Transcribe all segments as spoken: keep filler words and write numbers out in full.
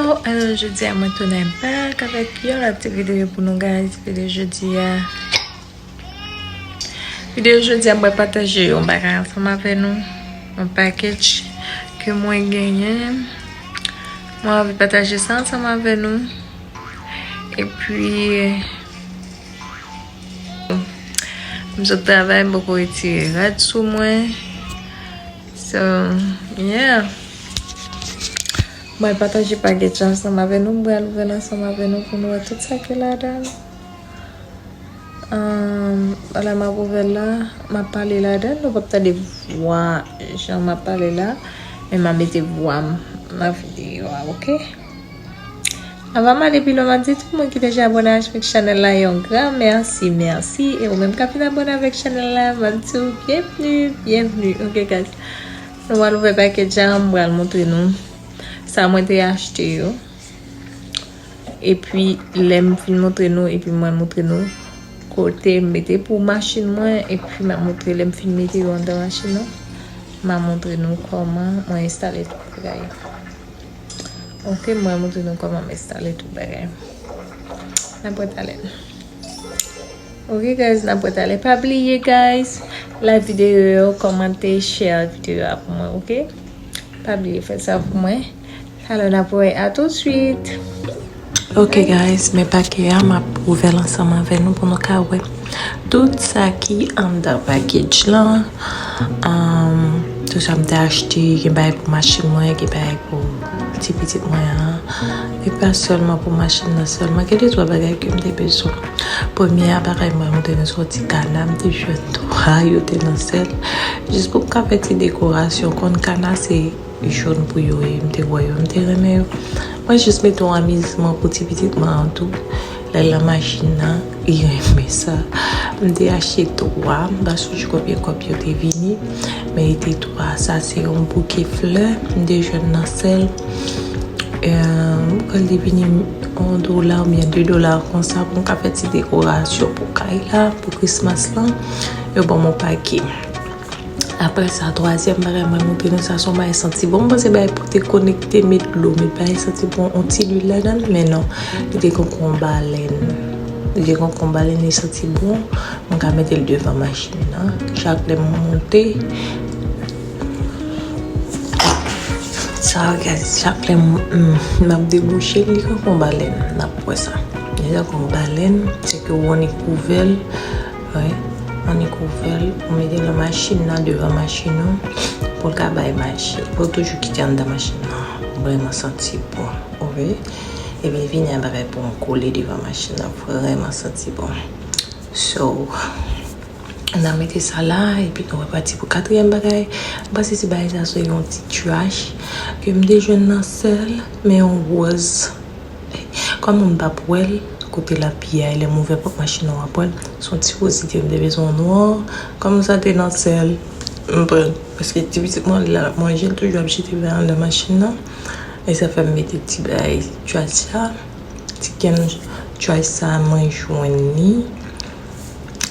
Oh, alò, jodi a mwen tounen back avèk yon lòt ti videyo pou nou, guys. Videyo jodi a, videyo jodi a, mwen pataje yon bagay ansanm avè nou, yon package ke mwen genyen. Mwen anvi pataje sa ansanm avè nou. Epi, m sot travay, m poko retire rad sou mwen. So, yeah. Mwen pataje package la ansanm avè nou, m pral ouvè l ansanm avè nou pou nou wè tout sa ki ladan l. Um, lè m ap ouvè l la, m ap pale ladan l, nou p ap tande vwa jan m ap pale la, men m ap mete vwa m nan videyo a, oke? Anvan m ale pi lwen, m ap di tout moun ki deja abòne avèk chanèl la yon gran mèsi, mèsi. E ou menm k ap vin abòne avèk chanèl la, m ap di w byenvni, byenvni. Oke, guys. Nou pral ouvè package la, m pral montre nou sa mwen te achte yo. Epi, lè m fin montre nou, epi mwen montre nou kote m mete pou machin mwen, epi m ap montre lè m fin mete yo anndan machin nan, m ap montre nou kòman mwen enstale tout bagay. Oke, mwen montre nou kòman m enstale tout bagay. N ap wè talè. Oke, guys, n ap wè talè. Pa bliye, guys, like videyo yo, kòmante, share videyo a pou mwen, oke? Pa bliye fè sa pou mwen. Alò, n ap wè a tout swit. Oke, guys, men pake a, m ap ouvè l ansanm avè nou pou nou ka wè tout sa ki anndan package lan. Um, tout sa m te achte, gen bagay pou machin mwen, gen bagay pou ti pitit mwen an. E pa sèlman pou machin nan sèlman, gen de twa bagay ke m te bezwen. Premye a, bagay mwen, m te nan sòti kana, m te jwenn twa, yo te nan sèl. Jis pou m ka fè ti dekorasyon, konn kana se jòn pou yo ye, m te wè yo, m te renmen yo. Mwen jis mete yon amizman pou ti pitit mwen an tou. Lè l nan machin nan, li renmen sa. M te achte twa, m pa sonje konbyen kòb yo te vini, men li te twa. Sa se yon bouke flè, m te jwenn nan sèl. Mwen kwè li te vini yon dola oubyen de dola konsa pou m ka fè ti dekorasyon pou kay la, pou Christmas lan. Yo ban m yon pake. Apre sa, twazyèm bagay mwen montre nou, sa se yon bagay santi bon. Mwen panse bagay pou te konekte, met dlo, met bagay santi bon, yon ti lwil ladan l, men non, li te konn yon balèn. Li te konn yon balèn, li santi bon. Mwen ka mete l devan machin nan. Chak lè m monte, sa, guys, chak lè m, m, m ap debouche l, li konn yon balèn. N ap wè sa. Li konn yon balèn, se ke w annik ouvè l. Wi, annik ouvè l, ou mete l nan machin nan, devan machin ou, pou l ka bay mache. Pou l toujou kite anndan machin nan. Vrèman santi bon, oke? Epi vini a bagay pou m kole devan machin nan, vrèman santi bon. So, n a mete sa la, epi nou repati pou katriyèm bagay. M panse se bagay sa se yon ti trash ke m te jwenn nan sèl, men yon wòz. Kòm moun p ap wè l, kote l ap ye a, lè m ouvè pòt machin nan, w ap wè l. Se yon ti wòz li te ye, m te bezwen yon nwa. Kòm sa te nan sèl, m pran l. Paske ti pitit mwen, lè l ap manje, l toujou ap jete bagay anndan machin nan. E sa fè m mete ti bagay trash sa. Ti kenn trash sa, mwen jwenn li.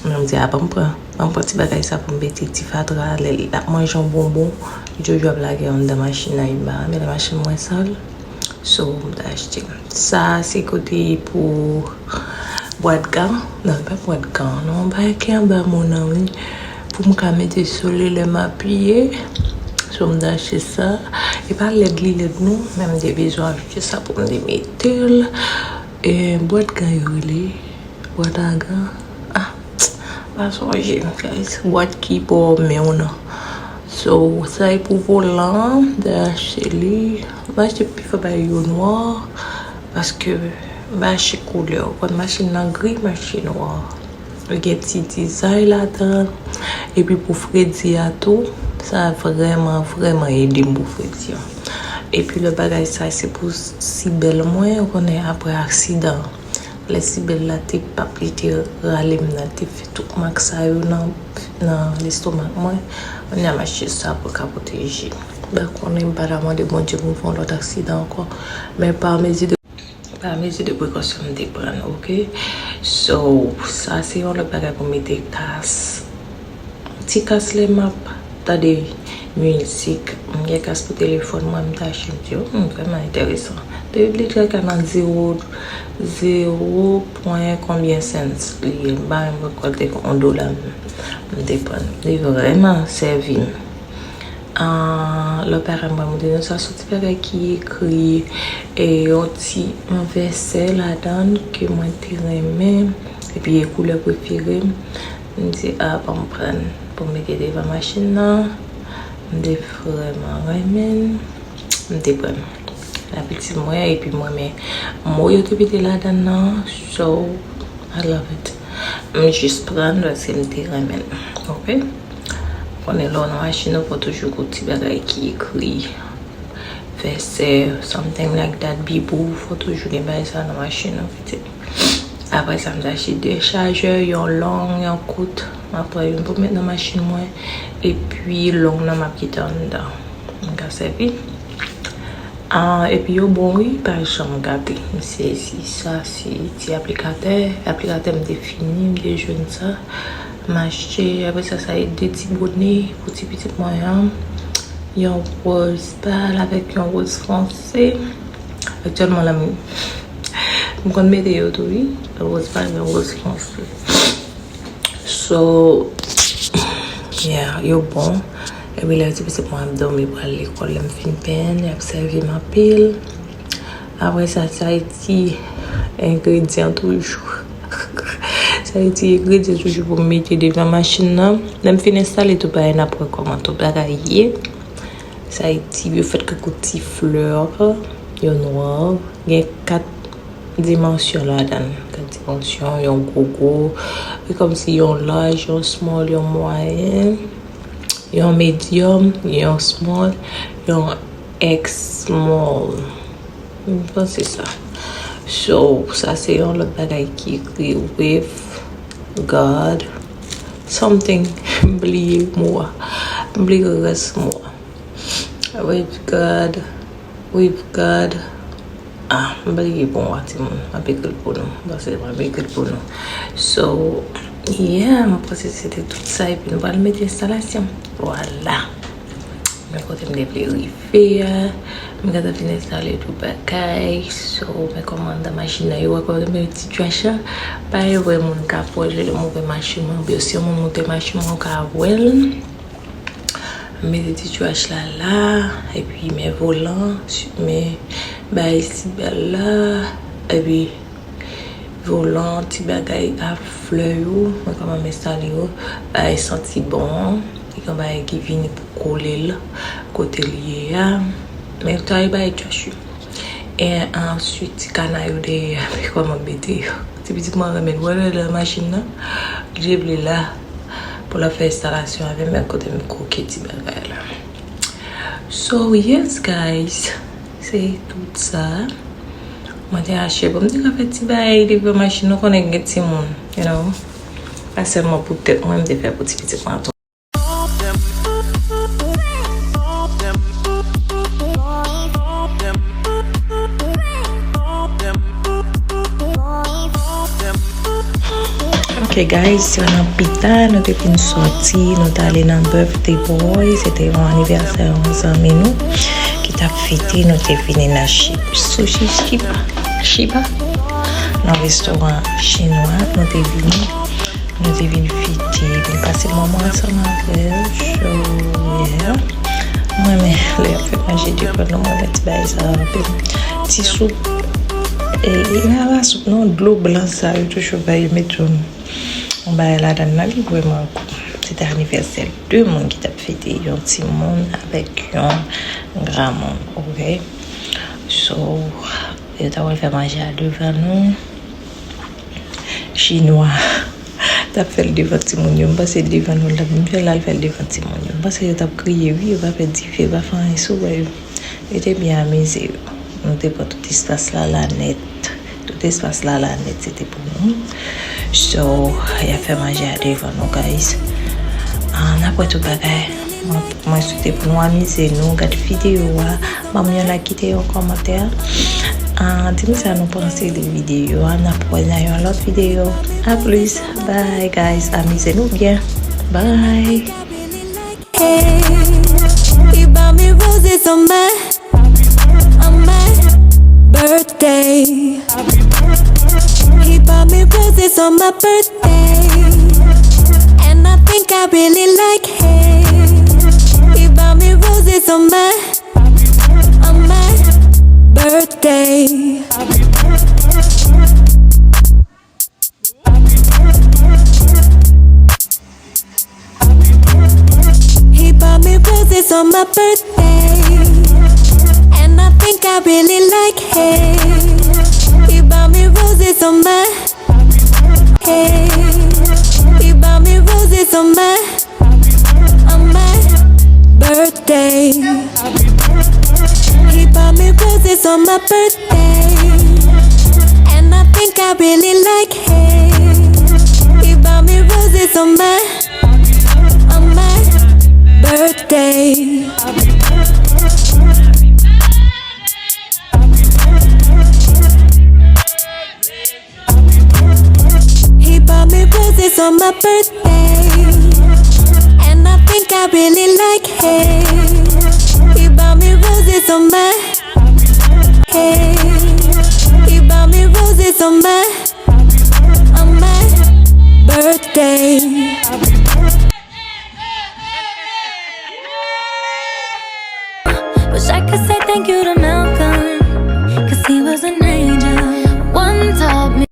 Men m di, a, ban m pran, ban m pran ti bagay sa pou m mete ti fatra, lè l ap manje yon bonbon, li toujou ap lage anndan machin nan, li pa renmen lè machin mwen sal. So, m ta achte. Sa, se kote pou bwat gan. Non, pa bwat gan, non, bagay ki anba mo nan, wi. Pou m ka mete sou li lè m apiye. So, m ta achte sa. E pa lèd li lèd, non, men m te bezwen achte sa pou m te mete l. E bwat gan yo rele. Bwat a gan. Ah, pa sonje, guys. Bwat ki bò men w nan. So, sa e pou volan an, m te achte li. M achte pifò bagay yo nwa, paske m pa achte koulè. Ou konn machin nan gri, m achte nwa. Li gen ti dizay ladan l. Epi pou fredi a tou, sa vrèman, vrèman ede m pou fredi a. Epi lòt bagay sa, se pou sibèl mwen, ou konnen apre aksidan. Lè sibèl la te p ap, li te rale m nan, te fè tout mak sa yo nan, nan lestomak mwen. Kounye a m achte sa pou l ka pwoteje. M pa konnen, m pa ta mande Bondye pou m fè yon lòt aksidan ankò. Men pa mezi de, pa mezi de prekosyon m te pran, oke? So, sa se yon lòt bagay pou mete kas. Ti kas lè m ap tande mizik, m gen kas pou telefòn mwen, m ta achte m di, hmm, vrèman enteresan. Li, li te ka nan zewo, zewo pwen konbyen cents li ye. M pa menm rekòlte yon dola m, m te pran. Li vrèman sèvi m. Ah, lòt bagay m pral montre nou sa, se yon ti bagay ki ekri, e, yon ti, yon vèsè ladan l ke mwen te renmen, epi e koulè prefere m. M di, a, ban m pran l pou m mete devan machin nan. M te vrèman renmen l. M te pran l. L ap itil mwen, epi m renmen mo yo te mete ladan l nan. So, I love it. M jis pran l paske m te renmen l. Oke? Konnen lè w nan machin ou, fò toujou gon ti bagay ki ekri vèsè, something like that, bibou, fò toujou gen bagay sa nan machin ou, pitit. Apre sa, m te achte de chajè, yon long, yon kout. M ap pran youn pou m met nan machin mwen, epi long nan m ap kite anndan. M ka sèvi. Ah, epi yo bon wi, pa janm gate. M sezi, sa se ti aplikatè. Aplikatè m te fini, m te jwenn sa. M achte, apre sa, sa e de ti bone pou ti pitit mwen an. Yon woz pal avèk yon woz fonse. Aktyèlman la, m, m konn mete yo tou wi. Yon woz pal, yon woz fonse. So, yeah, yo bon. Epi lè ti pitit mwen ap dòmi pou al lekòl, lè m fin penyen, y ap sèvi m anpil. Apre sa, sa e ti engredyan toujou. Sa e ti engredyan toujou pou m mete devan machin nan. Lè m fin enstale tout bagay, n ap wè kòman tout bagay ye. Sa e ti, yo fèt tankou ti flè, yo nwa, gen kat dimansyon ladan l. Kat dimansyon, yon gwo gwo, e kòmsi yon laj, yon small, yon mwayen, yon medium, yon small, yon X small. M panse sa. So, sa se yon lòt bagay ki ekri with God something. M bliye mo a. M bliye rès mo a. With God, with God. Ah, m bliye bon a timoun. M ap ekri l pou nou. M panse m ap ekri l pou nou. So, yeah, m panse se te tout sa. Epi nou pral mete enstalasyon. Vwala. Men kote m te vle rive a. M gentan fin enstale tout bagay. So, men kòman anndan machin nan. Yo wè kòman m met ti trash la. Pa yon vrè moun ka pwòche lè m ouvè machin mwen. Oubyen si yon moun monte machin mwen, ou ka wè l. M mete ti trash la la, epi men volan, men bagay sibal la, epi volan, ti bagay a flè yo, mwen kòman m enstale yo, bagay santi bon an, li gen bagay ki vini pou kole l, kote l ye a, men ta yo bagay trash yo. E answit, ti kana yo dèyè a, men kòman m mete yo. Ti pitit mwen renmen l. Wè lè nan machin nan, li te vle la pou l ap fè enstalasyon avè m, men kote m koke ti bagay la. So, yes, guys, se tout sa. Mwen te achte pou m te ka fè ti bagay devan machin. Nou konnen gen timoun, you know. Pa sèlman pou tèt mwen, m te fè pou ti pitit mwen tou. Ok, guys, se nan pita, nou te fin sòti, nou t ale nan Birthday Boy, se te yon anivèsè yon zanmi nou ki t ap fete, nou te vini nan Shi-, Sushi Shiba, Shiba, nan restoran chinwa, nou te vini. Nou te vin fete, vin pase moman ansanm avè l. So, yeah. Mwen renmen lè y ap fè manje devan nou, mwen renmen ti bagay sa yo anpil. Ti soup, e, e pa soup non, dlo blan sa yo toujou bay, yo met yon, yon bagay ladan l, li vrèman gou. Se te anivèsè de moun ki t ap fete, yon timoun avèk yon granmoun, oke? So, yo ta pral fè manje a devan nou. Chinwa t ap fè l devan timoun yo. M panse devan nou l t ap vin fè l, l al fè l devan timoun yo. M panse yo t ap kriye, wi, yo pa fè dife, yo pa fè anyen sou wè yo. Yo te byen amize yo. Nou te pran tout espas la la nèt. Tout espas la la nèt, se te pou nou. So, y ap fè manje a devan nou, guys. Ah, n ap wè tout bagay. Mwen, mwen swete pou nou amize nou, gade videyo a. Ban m yon like, kite yon kòmantè. Ah, di m sa nou panse de videyo a. N ap wè nan yon lòt videyo. A plis. Bye, guys. Amize nou byen. Bye. Hey, he bought me roses on my, on my He bought me roses on my birthday, and I think I really like him. He bought me roses on my, on my birthday. He bought me roses on my birthday, and I think I really like him. He bought me roses on my, hey. He bought me roses on my, on my birthday. He bought me roses on my birthday, and I think I really like him. He bought me roses on my, on my birthday. He bought me roses on my birthday, and I think I really like him. He bought me roses on my, hey. He bought me roses on my, on my birthday. Wish I could say thank you to Malcolm, 'cause he was